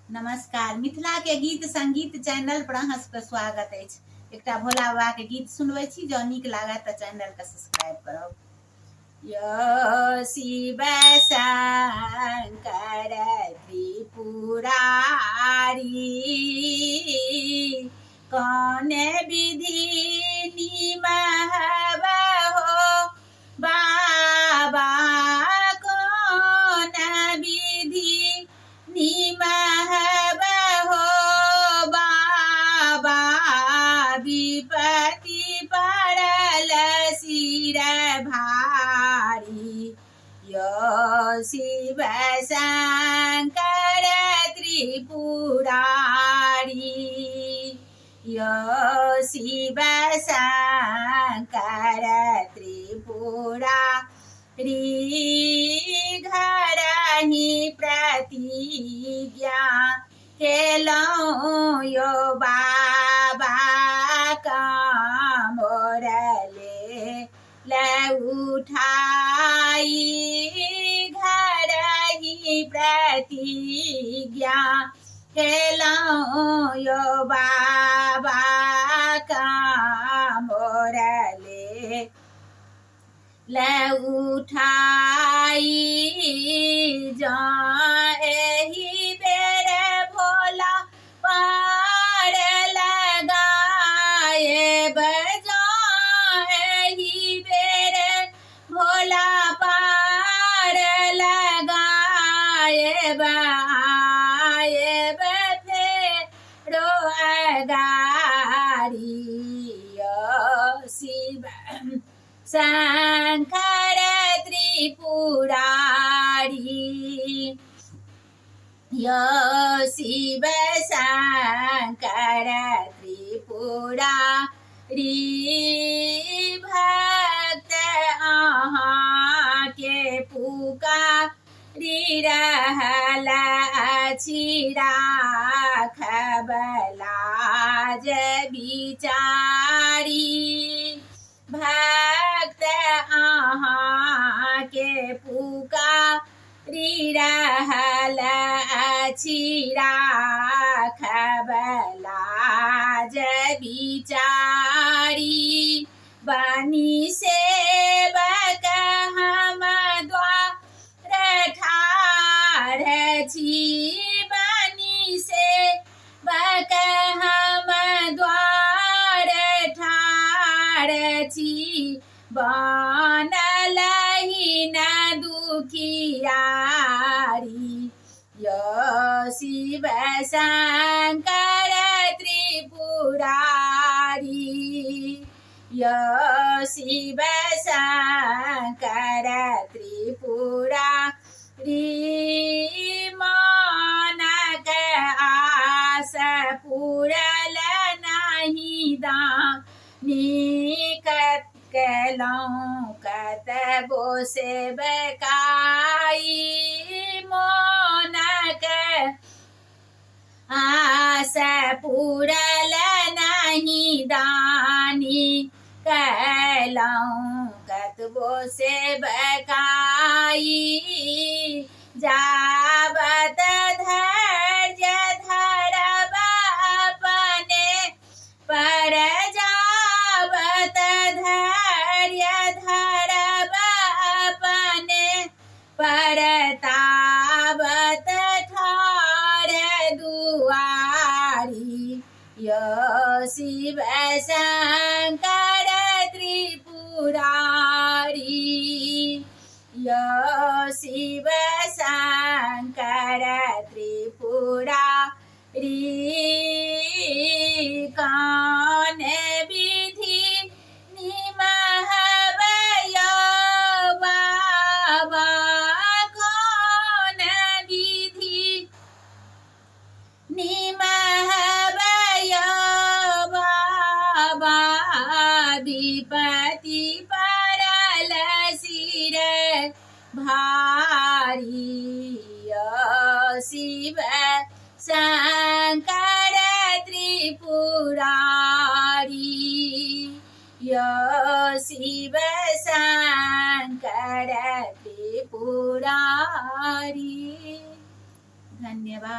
नमस्कार, मिथिला के गीत संगीत चैनल पर अहाँ सबके स्वागत अछि। एकटा भोला बाबा के गीत सुनबै छी, जँ नीक लागत तऽ चैनल के सब्सक्राइब करब। यो शिव शंकर त्रिपुरारी, कौन विधि निमहब हो बाबा, कौन विधि निमहब हो बाबा, विपति पड़ल सिर भारी। यो शिव शंकर त्रिपुरारी, यो शिव शंकर त्रिपुरारी, घरही प्रतिज्ञा केलहुँ यो बाबा, कामोरले ले उठाई, घरही प्रतिज्ञा केलहुँ यो बाबा, कामोरले ले उठाई। जँ एहि बेर भोला पार लगाएब, जँ एहि बेर भोला पार लगाएब, आएब फेरो अगारी। शिव शंकर त्रिपुरारी, यो शिव शंकर त्रिपुरारी, भक्त अहाँके पुकारी रहल अछि, राखब लाज बिचारी। भक्त अहाँके पुकारी रहल अछि, राखब लाज बिचारी। बनी सेवक हम द्वार ठाढ़ छी, बनी सेवक हम द्वार ठाढ़ छी, बनल ही न दुखियारी। यो शिव शंकर त्रिपुरारी, यो शिव शंकर त्रिपुरारी, मनक आस पूरल नहि दानी केलहुँ कतबो सेवकाई, मोनक आस पूरल नहि दानी केलहुँ कतबो सेवकाई। जाबत धैर्य धरब अपने पर, जाबत धैर्य धरब अपने पर, ताबत ठार दुआरी। यो शिव शंकर त्रिपुरारी, यो शिव शंकर त्रिपुरारी, कान विधि निमहब यो बाबा, कौन विधि निमहब यो बाबा, विपति पड़ल सिर भारी। यो शिव शंकर त्रिपुरारी, यो शिव शंकर त्रिपुरारी। धन्यवाद।